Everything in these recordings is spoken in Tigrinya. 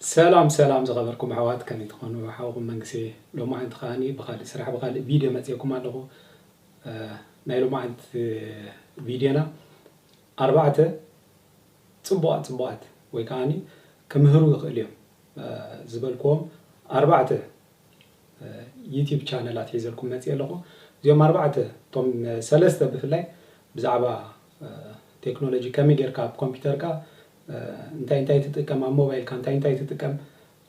ሰላም ሰላም ዝኸበርኩም ኣሕዋት ከመይ ትኾኑ? ሓውኹም መንግስቴ ሎማዓንቲ ከዓኒ ብኻልእ ስራሕ ብኻልእ ቪድዮ መፅኤኩም ኣለኹ። እ፣ ናይ ሎማዓንቲ ቪድዮና ኣርባዕተ ፅቡቓት ፅቡቓት ወይ ከዓኒ ክምህሩ ይኽእሉ እዮም፣ እ፣ ዝበልክዎም ኣርባዕተ ዩቲዩብ ቻነላት ሒዘልኩም መፅየ ኣለኹ። እዚኦም ኣርባዕተ እቶም ሰለስተ ብፍላይ ብዛዕባ ቴክኖሎጂ ከመይ ጌርካ ኣብ ኮምፒውተርካ እንታይ እንታይ ትጥቀም፣ ኣብ ሞባይልካ እንታይ እንታይ ትጥቀም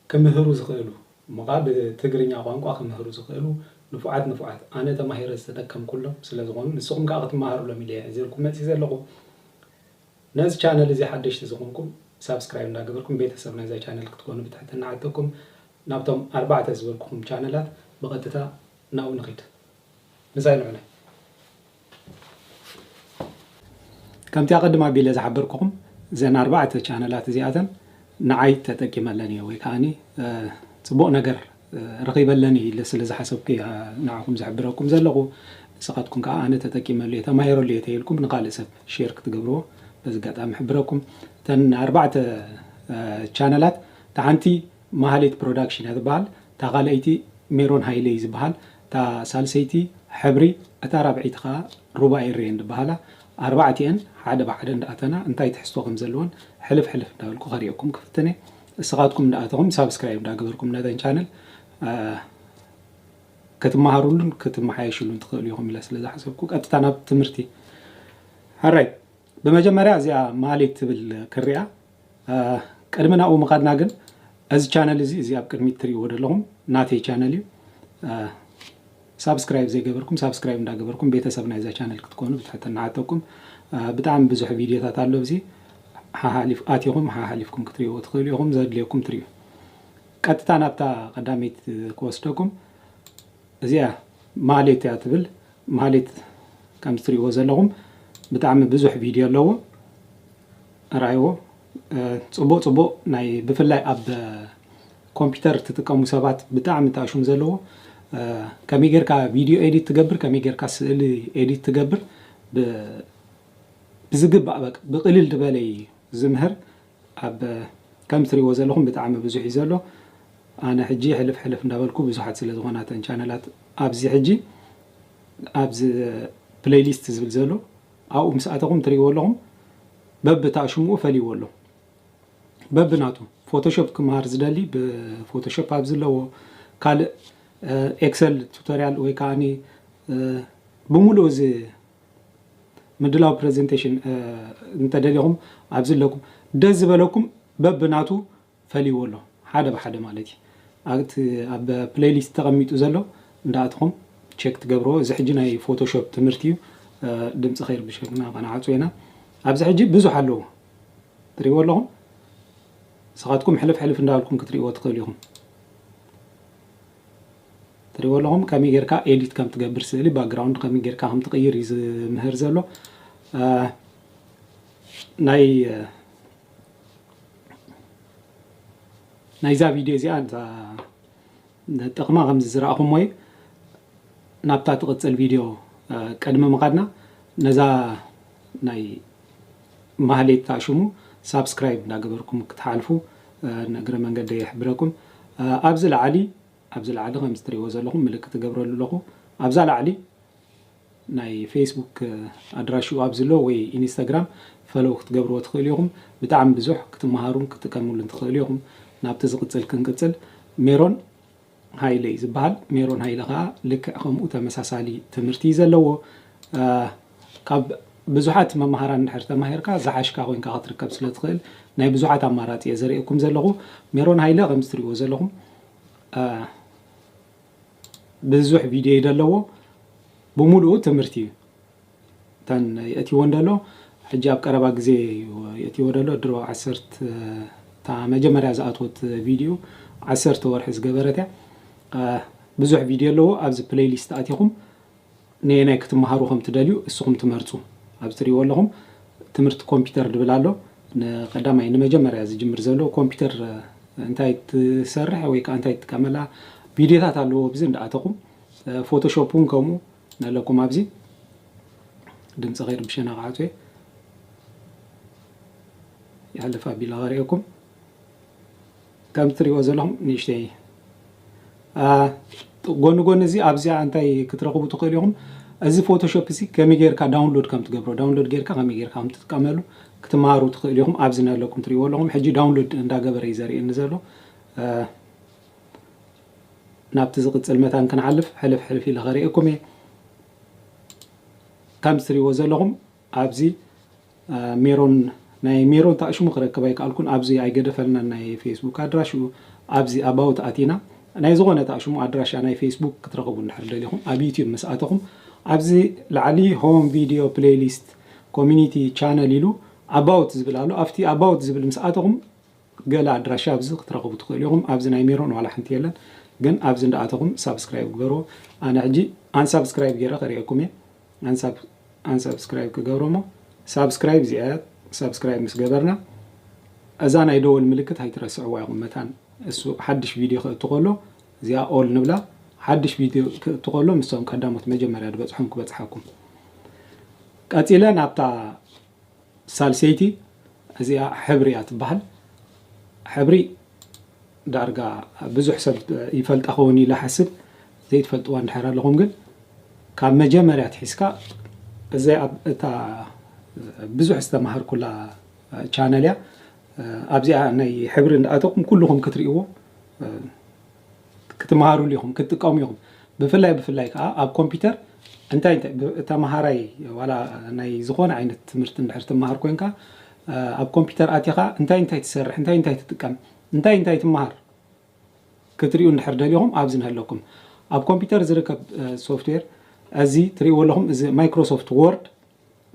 ክምህሩ ዝኽእሉ እሞ ከዓ ብትግርኛ ቋንቋ ክምህሩ ዝኽእሉ ንፉዓት ንፉዓት ኣነ ተማሂረ ዝተጠቀምኩሎም ስለ ዝኾኑ ንስኹም ከዓ ክትመሃሩሎም ኢለ እየ ሒዘልኩም መፅየ ዘለኹ። ነዚ ቻነል እዚ ሓደሽቲ ዝኾንኩም ሳብስክራይብ እንዳገበርኩም ቤተሰብ ናይዛ ቻነል ክትኮኑ ብትሕትና ንሓተኩም። ናብቶም ኣርባዕተ ዝበልኩኹም ቻነላት ብቐጥታ ናብኡ ንኺድ። ምሳይ ንዑ። ከምቲ ኣቐድም ኣቢለ ዝሓበርኩኹም እዘን ኣርባዕተ ቻነላት እዚኣተን ንዓይ ተጠቂመለን እየ ወይ ከዓኒ፣ እ፣ ጽቡቕ ነገር ረኺበለኒ ኢለ ስለ ዝሓሰብኩ እየ ንዓኹም ዝሕብረኩም ዘለኹ። ንስኻትኩም ከዓ ኣነ ተጠቂመሉ እየ ተማሂረሉ እየ ተይልኩም ንኻልእ ሰብ ሼር ክትገብርዎ በዚ ኣጋጣሚ ሕብረኩም። እተን ኣርባዕተ ቻነላት እታ ሓንቲ ማህሌት ፕሮዳክሽን እያ ትበሃል፣ እታ ካልኣይቲ ሜሮን ሃይለ እዩ ዝበሃል፣ እታ ሳልሰይቲ ሕብሪ፣ እታ ራብዐይቲ ከዓ ሩባ ኤሬን ዝበሃላ። ኣርባዕቲአን ሓደ ብሓደ እንዳኣተና እንታይ ትሕዝቶ ከም ዘለወን ሕልፍ ሕልፍ እንዳበልኩ ከርእየኩም ክፍትን እየ። ንስኻትኩም እንዳኣተኹም ሳብስክራይብ እንዳገበርኩም ነተን ቻነል ክትመሃሩሉን ክትመሓየሽሉን ትኽእሉ ኢኹም ኢለ ስለ ዝሓሰብኩ ቀጥታ ናብ ትምህርቲ። ሕራይ፣ ብመጀመርያ እዚኣ ማሌት ትብል ክሪኣ። ቅድሚ ናብኡ ምኻድና ግን እዚ ቻነል እዚ እዚ ኣብ ቅድሚት ትሪእዎ ዘለኹም ናተይ ቻነል እዩ። ሳብስክራይብ ዘይገበርኩም ሳብስክራይብ እንዳገበርኩም ቤተሰብ ናይዛ ቻነል ክትኮኑ ብትሕትና ንሓተኩም። ብጣዕሚ ብዙሕ ቪድዮታት ኣሎ ኣብዚ ሓሓሊፍ ኣቲኹም ሓሓሊፍኩም ክትሪእዎ ትኽእሉ ኢኹም ዘድልየኩም ትሪኡ። ቀጥታ ናብታ ቀዳመይቲ ክወስደኩም። እዚኣ ማሌት እያ ትብል። ማሌት ከም ትሪእዎ ዘለኹም ብጣዕሚ ብዙሕ ቪድዮ ኣለዎ። ራይዎ ጽቡቕ ጽቡቕ ናይ ብፍላይ ኣብ ኮምፒውተር ትጥቀሙ ሰባት ብጣዕሚ ታሽሙ ዘለዎ ከመይ ጌርካ ቪድዮ ኤዲት ትገብር ከመይ ጌርካ ስእሊ ኤዲት ትገብር ብዝግባእ በቃ ብቕልል ዝበለ እዩ ዝምህር። ኣብ ከም ትሪእዎ ዘለኹም ብጣዕሚ ብዙሕ እዩ ዘሎ። ኣነ ሕጂ ሕልፍ ሕልፍ እንዳበልኩ ብዙሓት ስለ ዝኾና እተን ቻነላት ኣብዚ ሕጂ ኣብዚ ፕሌይሊስት ዝብል ዘሎ ኣብኡ ምስ ኣተኹም ትሪእዎ ኣለኹም። በብታ ሽምኡ ፈልይዎ ኣሎ በብናቱ። ፎቶሾፕ ክመሃር ዝደሊ ብፎቶሾፕ ኣብ ዘለዎ ካልእ ኤክሰል ቱቶሪያል ወይ ከዓኒ ብምሉእ እዚ ምድላው ፕሬዘንቴሽን እንተደሊኹም ኣብዚ ኣለኩም ደስ ዝበለኩም በብናቱ ፈልይዎ ኣሎ ሓደ ብሓደ ማለት እዩ። ኣብቲ ኣብ ፕሌይሊስት ተቐሚጡ ዘሎ እንዳኣትኹም ቸክ ትገብርዎ። እዚ ሕጂ ናይ ፎቶሾፕ ትምህርቲ እዩ። ድምፂ ከይርብሸክና ከነዓፁ ኢና። ኣብዚ ሕጂ ብዙሕ ኣለዎ ትሪእዎ ኣለኹም። ንስኻትኩም ሕልፍ ሕልፍ እንዳበልኩም ክትሪእዎ ትኽእሉ ኢኹም። ትሪእዎ ኣለኹም ከመይ ጌርካ ኤዲት ከም ትገብር ስእሊ ባክግራውንድ ከመይ ጌርካ ከም ትቕይር እዩ ዝምህር ዘሎ። ናይ ናይዛ ቪድዮ እዚኣ ጥቕማ ከምዚ ዝረኣኹሞ እዩ። ናብታ ትቕፅል ቪድዮ ቅድሚ ምኻድና ነዛ ናይ ማህሌት ታሽሙ ሳብስክራይብ እንዳገበርኩም ክትሓልፉ ንእግረ መንገዲ ይሕብረኩም። ኣብዚ ላዓሊ ኣብዚ ላዓሊ ከምዚ ትሪእዎ ዘለኹም ምልክት እገብረሉ ኣለኹ። ኣብዛ ላዕሊ ናይ ፌስቡክ ኣድራሽኡ ኣብዚ ኣሎ ወይ ኢንስታግራም ፈለው ክትገብርዎ ትኽእሉ ኢኹም። ብጣዕሚ ብዙሕ ክትመሃሩን ክትጥቀምሉን ትኽእሉ ኢኹም። ናብቲ ዝቕፅል ክንቅፅል። ሜሮን ሃይለ እዩ ዝበሃል። ሜሮን ሃይለ ከዓ ልክዕ ከምኡ ተመሳሳሊ ትምህርቲ እዩ ዘለዎ። ካብ ብዙሓት መምሃራን እንድሕር ተማሂርካ ዝሓሽካ ኮይንካ ክትርከብ ስለ ትኽእል ናይ ብዙሓት ኣማራፂ እየ ዘርእየኩም ዘለኹ። ሜሮን ሃይለ ከምዚ ትሪእዎ ዘለኹም ብዙሕ ቪድዮ እዩ ዘለዎ። ብምሉኡ ትምህርቲ እዩ። እተን የእትይዎ እንደሎ ሕጂ ኣብ ቀረባ ግዜ እዩ የእትይዎ ደሎ ድሮ ዓሰርተ እታ መጀመርያ ዝኣትወት ቪድዮ ዓሰርተ ወርሒ ዝገበረት እያ። ብዙሕ ቪድዮ ኣለዎ። ኣብዚ ፕሌይሊስት ኣቲኹም ነየናይ ክትመሃሩ ከም ትደልዩ እስኹም ትመርፁ። ኣብዚ ትሪእዎ ኣለኹም ትምህርቲ ኮምፒውተር ድብል ኣሎ። ንቀዳማይ ንመጀመርያ ዝጅምር ዘሎ ኮምፒውተር እንታይ ትሰርሕ ወይ ከዓ እንታይ ትጥቀመላ ቪድዮታት ኣለዎ። ብዚ እንዳኣተኹም ፎቶሾፕ እውን ከምኡ ነለኩም። ኣብዚ ድምፂ ከይርብሸና ክዓፅየ ይሕልፍ ኣቢላ ከርእየኩም። ከም ትሪእዎ ዘለኹም ንእሽተይ ጎኒ ጎኒ እዚ ኣብዚኣ እንታይ ክትረኽቡ ትኽእሉ ኢኹም። እዚ ፎቶሾፕ እዚ ከመይ ጌርካ ዳውንሎድ ከም ትገብሮ፣ ዳውንሎድ ጌርካ ከመይ ጌርካ ከም ትጥቀመሉ ክትመሃሩ ትኽእሉ ኢኹም። ኣብዚ ናለኩም ትሪእዎ ኣለኹም። ሕጂ ዳውንሎድ እንዳገበረ እዩ ዘርእየኒ ዘሎ። ናብቲ ዝቕጽል መታን ክንሓልፍ ሕልፍ ሕልፍ ኢለ ከርእየኩም እየ። ከም ትሪእዎ ዘለኹም ኣብዚ ሜሮን፣ ናይ ሜሮን ታእሽሙ ክረክብ ኣይከኣልኩን። ኣብዚ ኣይገደፈልናን ናይ ፌስቡክ ኣድራሽኡ። ኣብዚ ኣባውት ኣቲና ናይ ዝኾነ ታእሽሙ ኣድራሻ ናይ ፌስቡክ ክትረኽቡ እንድሕር ደሊኹም ኣብ ዩቲዩብ ምስ ኣተኹም ኣብዚ ላዕሊ ሆም ቪድዮ ፕሌይሊስት ኮሚኒቲ ቻነል ኢሉ ኣባውት ዝብል ኣሎ። ኣብቲ ኣባውት ዝብል ምስ ኣተኹም ገለ ኣድራሻ ኣብዚ ክትረኽቡ ትኽእሉ ኢኹም። ኣብዚ ናይ ሜሮን ዋላ ሓንቲ የለን፣ ግን ኣብዚ እንዳኣተኹም ሳብስክራይብ ግበርዎ። ኣነ ሕጂ ኣንሳብስክራይብ ገይረ ከርእየኩም እየ። ኣንሳብስክራይብ ክገብሮ እሞ ሳብስክራይብ እዚኣ ሳብስክራይብ ምስ ገበርና እዛ ናይ ደወል ምልክት ኣይትረስዕዋ ኢኹም። መታን እሱ ሓድሽ ቪድዮ ክእቱ ከሎ እዚኣ ኦል ንብላ። ሓድሽ ቪድዮ ክእቱ ከሎ ምስቶም ቀዳሞት መጀመርያ ዝበፅሖም ክበፅሓኩም። ቀፂለ ናብታ ሳልሰይቲ እዚኣ ሕብሪ እያ ትበሃል። ሕብሪ ዳርጋ ብዙሕ ሰብ ይፈልጣ ኸውን ኢለ ሓስብ፣ ዘይትፈልጥዋ እንድሕር ኣለኹም ግን ካብ መጀመርያ ትሒዝካ እዚኣ እታ ብዙሕ ዝተማሃርኩላ ቻነል እያ። ኣብዚኣ ናይ ሕብሪ እንዳኣተኹም ኩልኹም ክትርእይዎ ክትመሃሩሉ ኢኹም፣ ክትጥቀሙ ኢኹም። ብፍላይ ብፍላይ ከዓ ኣብ ኮምፒውተር እንታይ እንታይ ብ- ተመሃራይ ዋላ ናይ ዝኾነ ዓይነት ትምህርቲ እንድሕር ትመሃር ኮንካ ኣብ ኮምፒውተር ኣቲኻ እንታይ እንታይ ትሰርሕ፣ እንታይ እንታይ ትጥቀም፣ እንታይ እንታይ ትመሃር ክትሪኡ እንድሕር ደሊኹም ኣብዚ ንህለኩም። ኣብ ኮምፒውተር ዝርከብ ሶፍትዌር እዚ ትሪእዎ ኣለኹም። እዚ ማይክሮሶፍት ወርድ፣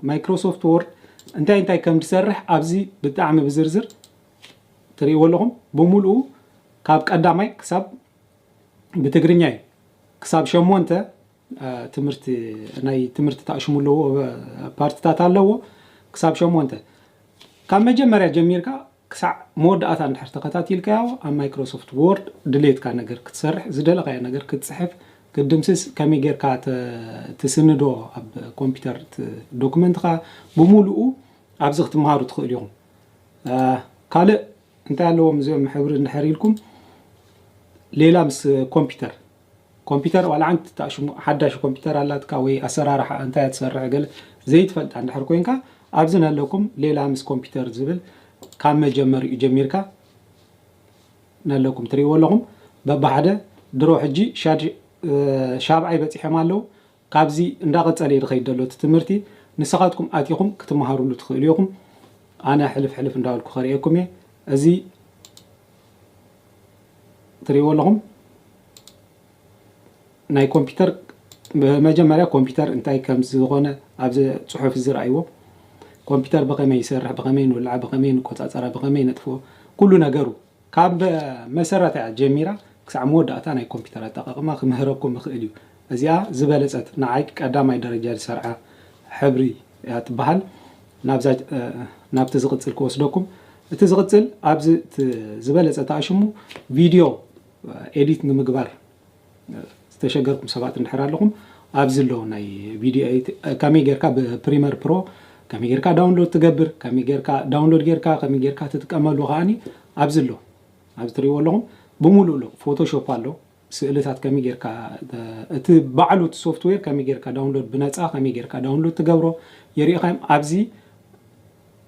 ማይክሮሶፍት ወርድ እንታይ እንታይ ከም ዝሰርሕ ኣብዚ ብጣዕሚ ብዝርዝር ትሪእዎ ኣለኹም። ብምሉኡ ካብ ቀዳማይ ክሳብ ብትግርኛ እዩ። ክሳብ ሸሞንተ ትምህርቲ ናይ ትምህርቲ ታእሽሙ ኣለዎ፣ ፓርትታት ኣለዎ። ክሳብ ሸሞንተ ካብ መጀመርያ ጀሚርካ ክሳዕ መወዳእታ እንድሕር ተኸታቲልካዮ ኣብ ማይክሮሶፍት ወርድ ድሌትካ ነገር ክትሰርሕ፣ ዝደለኻዮ ነገር ክትፅሕፍ፣ ክትድምስስ፣ ከመይ ጌርካ ትስንዶ ኣብ ኮምፒውተር ዶክመንትኻ ብምሉኡ ኣብዚ ክትመሃሩ ትኽእሉ ኢኹም። ካልእ እንታይ ኣለዎም እዚኦም ሕብሪ እንድሕር ኢልኩም ሌላ ምስ ኮምፒውተር ኮምፒውተር ዋላ ሓንቲ ታሽሙ ሓዳሽ ኮምፒውተር ኣላትካ ወይ ኣሰራርሓ እንታይ ትሰርሕ ገለ ዘይትፈልጣ እንድሕር ኮይንካ ኣብዚ ነለኩም ሌላ ምስ ኮምፒውተር ዝብል ካብ መጀመሪኡ ጀሚርካ ነለኩም ትሪእዎ ኣለኹም። በብሓደ ድሮ ሕጂ ሻብዓይ በፂሖም ኣለዉ። ካብዚ እንዳቐፀለ እዩ ዝኸይድ ዘሎ እቲ ትምህርቲ። ንስኻትኩም ኣቲኹም ክትመሃሩሉ ትኽእሉ ኢኹም። ኣነ ሕልፍ ሕልፍ እንዳበልኩ ከርእየኩም እየ። እዚ ትሪእዎ ኣለኹም ናይ ኮምፒውተር ብመጀመርያ ኮምፒውተር እንታይ ከም ዝኾነ ኣብዚ ፅሑፍ ዝረኣይዎ ኮምፒውተር ብኸመይ ይሰርሕ፣ ብኸመይ ንውልዓ፣ ብኸመይ ንቆፃፀራ፣ ብኸመይ ነጥፍኦ ኩሉ ነገሩ ካብ መሰረታ እያ ጀሚራ ክሳዕ መወዳእታ ናይ ኮምፒውተር ኣጠቃቕማ ክምህረኩም ይኽእል እዩ። እዚኣ ዝበለጸት ንዓይ ቀዳማይ ደረጃ ዝሰርዓ ሕብሪ እያ ትበሃል። ናብዛ ናብቲ ዝቕጽል ክወስደኩም። እቲ ዝቕጽል ኣብዚ ዝበለጸ ተኣሽሙ ቪድዮ ኤዲት ንምግባር ዝተሸገርኩም ሰባት እንድሕር ኣለኹም ኣብዚ ኣሎ ናይ ቪድዮ ኤዲት ከመይ ጌርካ ብፕሪመር ፕሮ ከመይ ጌርካ ዳውንሎድ ትገብር ከመይ ጌርካ ዳውንሎድ ጌርካ ከመይ ጌርካ ትጥቀመሉ ከዓኒ ኣብዚ ኣሎ። ኣብዚ ትሪእዎ ኣለኹም ብምሉእ ኣሎ። ፎቶሾፕ ኣሎ፣ ስእልታት ከመይ ጌርካ እቲ ባዕሉ እቲ ሶፍትዌር ከመይ ጌርካ ዳውንሎድ ብነፃ ከመይ ጌርካ ዳውንሎድ ትገብሮ የሪእኻዮም። ኣብዚ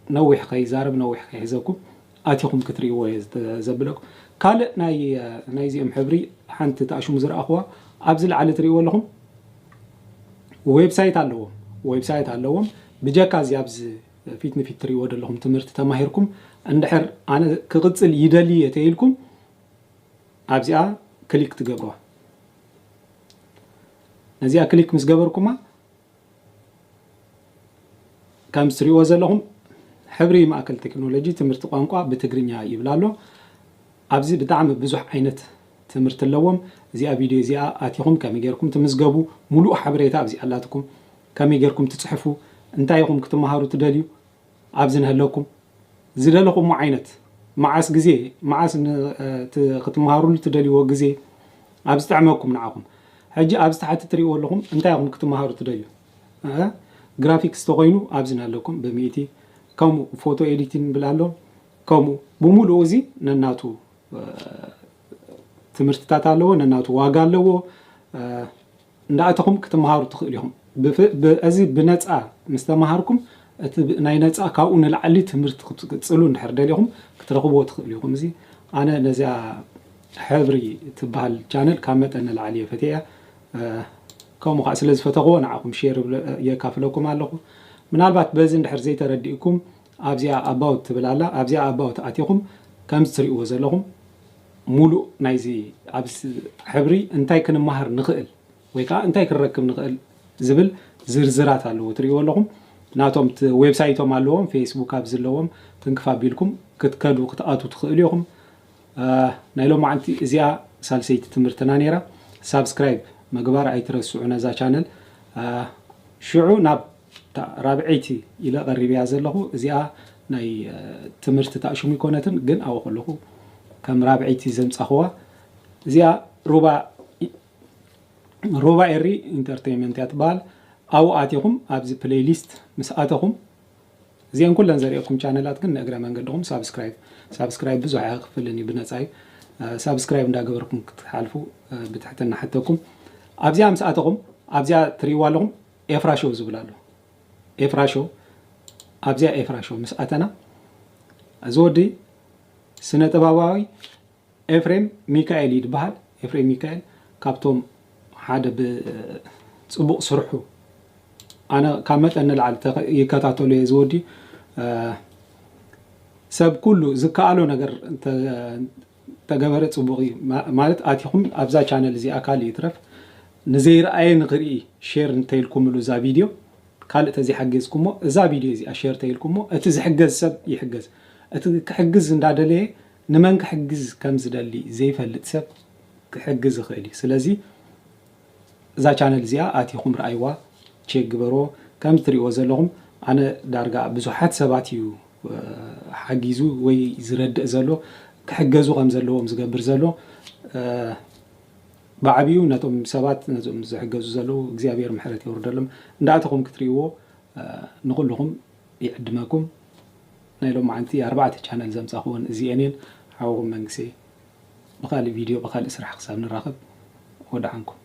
ነዊሕ ከይዛረብ ነዊሕ ከይሕዘኩም ኣቲኹም ክትሪእዎ እየ ዘብለኩም። ካልእ ናይ ናይዚኦም ሕብሪ ሓንቲ ተኣሽሙ ዝረኣኽዋ ኣብዚ ላዕሊ ትሪእዎ ኣለኹም ዌብሳይት ኣለዎም። ዌብሳይት ኣለዎም ብጀካ እዚ ኣብዚ ፊት ንፊት ትሪእዎ ዘለኹም ትምህርቲ ተማሂርኩም እንድሕር ኣነ ክቕፅል ይደሊ እየ ተኢልኩም ኣብዚኣ ክሊክ ትገብርዋ። ነዚኣ ክሊክ ምስ ገበርኩማ ከም ትሪእዎ ዘለኹም ሕብሪ ማእከል ቴክኖሎጂ ትምህርቲ ቋንቋ ብትግርኛ ይብል ኣሎ። ኣብዚ ብጣዕሚ ብዙሕ ዓይነት ትምህርቲ ኣለዎም። እዚኣ ቪድዮ እዚኣ ኣቲኹም ከመይ ጌርኩም ትምዝገቡ ሙሉእ ሓበሬታ ኣብዚኣ ኣላትኩም። ከመይ ጌርኩም ትፅሕፉ እንታይ ኢኹም ክትመሃሩ ትደልዩ ኣብዚ ንህለኩም ዝደለኹሞ ዓይነት መዓስ ግዜ መዓስ ክትመሃሩሉ ትደልይዎ ግዜ ኣብ ዝጥዕመኩም ንዓኹም። ሕጂ ኣብዚ ታሕቲ ትሪእዎ ኣለኹም እንታይ ኢኹም ክትመሃሩ ትደልዩ? ግራፊክስ ተኾይኑ ኣብዚ ንህለኩም ብሚእቲ ከምኡ ፎቶ ኤዲቲንግ ብል ኣሎ ከምኡ ብምሉኡ እዚ ነናቱ ትምህርትታት ኣለዎ፣ ነናቱ ዋጋ ኣለዎ። እንዳእተኹም ክትመሃሩ ትኽእሉ ኢኹም። እዚ ብነፃ ምስ ተመሃርኩም እቲ ናይ ነፃ ካብኡ ንላዕሊ ትምህርቲ ክትቅፅሉ እንድሕር ደሊኹም ክትረኽብዎ ትኽእሉ ኢኹም። እዚ ኣነ ነዚኣ ሕብሪ ትበሃል ቻነል ካብ መጠን ንላዕሊ እየ ፈትያ። ከምኡ ከዓ ስለ ዝፈተኽዎ ንዓኹም ሼር የካፍለኩም ኣለኹ። ምናልባት በዚ እንድሕር ዘይተረዲእኩም ኣብዚኣ ኣባውት ትብል ኣላ። ኣብዚኣ ኣባውት ኣቲኹም ከምዚ ትሪእዎ ዘለኹም ሙሉእ ናይዚ ኣብ ሕብሪ እንታይ ክንመሃር ንኽእል ወይ ከዓ እንታይ ክንረክብ ንኽእል ዝብል ዝርዝራት ኣለዎ ትሪእዎ ኣለኹም። ናቶም ዌብሳይቶም ኣለዎም፣ ፌስቡክ ኣብ ዘለዎም ትንክፍ ኣቢልኩም ክትከዱ ክትኣቱ ትኽእሉ ኢኹም። ናይ ሎማዓንቲ እዚኣ ሳልሰይቲ ትምህርትና ነይራ። ሳብስክራይብ ምግባር ኣይትረስዑ ነዛ ቻነል። ሽዑ ናብ ራብዐይቲ ኢለ ቀሪብያ ዘለኹ። እዚኣ ናይ ትምህርቲ ታሽሙ ይኮነትን ግን ኣብኡ ከለኹ ከም ራብዐይቲ ዘምፃኽዋ እዚኣ ሩባ ሩባ ኤሪ ኢንተርቴይንመንት እያ ትበሃል። ኣብኡ ኣቲኹም ኣብዚ ፕሌይሊስት ምስ ኣተኹም እዚአን ኩለን ዘርእየኩም ቻነላት ግን ንእግረ መንገድኹም ሳብስክራይብ ሳብስክራይብ ብዙሕ ኣያክፍልን እዩ ብነፃ እዩ። ሳብስክራይብ እንዳገበርኩም ክትሓልፉ ብትሕትና ሓተኩም። ኣብዚኣ ምስ ኣተኹም ኣብዚኣ ትሪእዋ ኣለኹም ኤፍራ ሾው ዝብል ኣሎ። ኤፍራ ሾው ኣብዚኣ ኤፍራ ሾው ምስ ኣተና እዚ ወዲ ስነ ጥበባዊ ኤፍሬም ሚካኤል እዩ ዝበሃል። ኤፍሬም ሚካኤል ካብቶም ሓደ ብፅቡቕ ስርሑ ኣነ ካብ መጠን ንላዕሊ ይከታተሉ እየ ዝወዲ ሰብ ኩሉ ዝከኣሎ ነገር ተገበረ ፅቡቕ እዩ። ማለት ኣቲኹም ኣብዛ ቻነል እዚኣ ካልእ ይትረፍ ንዘይረኣየ ንክርኢ ሼር እንተይልኩምሉ እዛ ቪድዮ ካልእ ተዘይሓገዝኩሞ እዛ ቪድዮ እዚኣ ሼር ተይልኩሞ እቲ ዝሕገዝ ሰብ ይሕገዝ። እቲ ክሕግዝ እንዳደለየ ንመን ክሕግዝ ከም ዝደሊ ዘይፈልጥ ሰብ ክሕግዝ ይኽእል እዩ። ስለዚ እዛ ቻነል እዚኣ ኣቲኹም ረኣይዋ፣ ቼክ ግበርዎ። ከም ትሪእዎ ዘለኹም ኣነ ዳርጋ ብዙሓት ሰባት እዩ ሓጊዙ ወይ ዝረድእ ዘሎ ክሕገዙ ከም ዘለዎም ዝገብር ዘሎ። ብዓብዩ ነቶም ሰባት ነዞም ዝሕገዙ ዘለዉ እግዚኣብሔር ምሕረት የውርደሎም። እንዳእተኹም ክትሪእዎ ንኹልኹም ይዕድመኩም። ናይ ሎማዓንቲ ኣርባዕተ ቻነል ዘምፃኽወን እዚኤን እየን። ሓወኹም መንግስቴ ብካሊእ ቪድዮ ብካሊእ ስራሕ ክሳብ ንራኸብ ወድዓንኩም።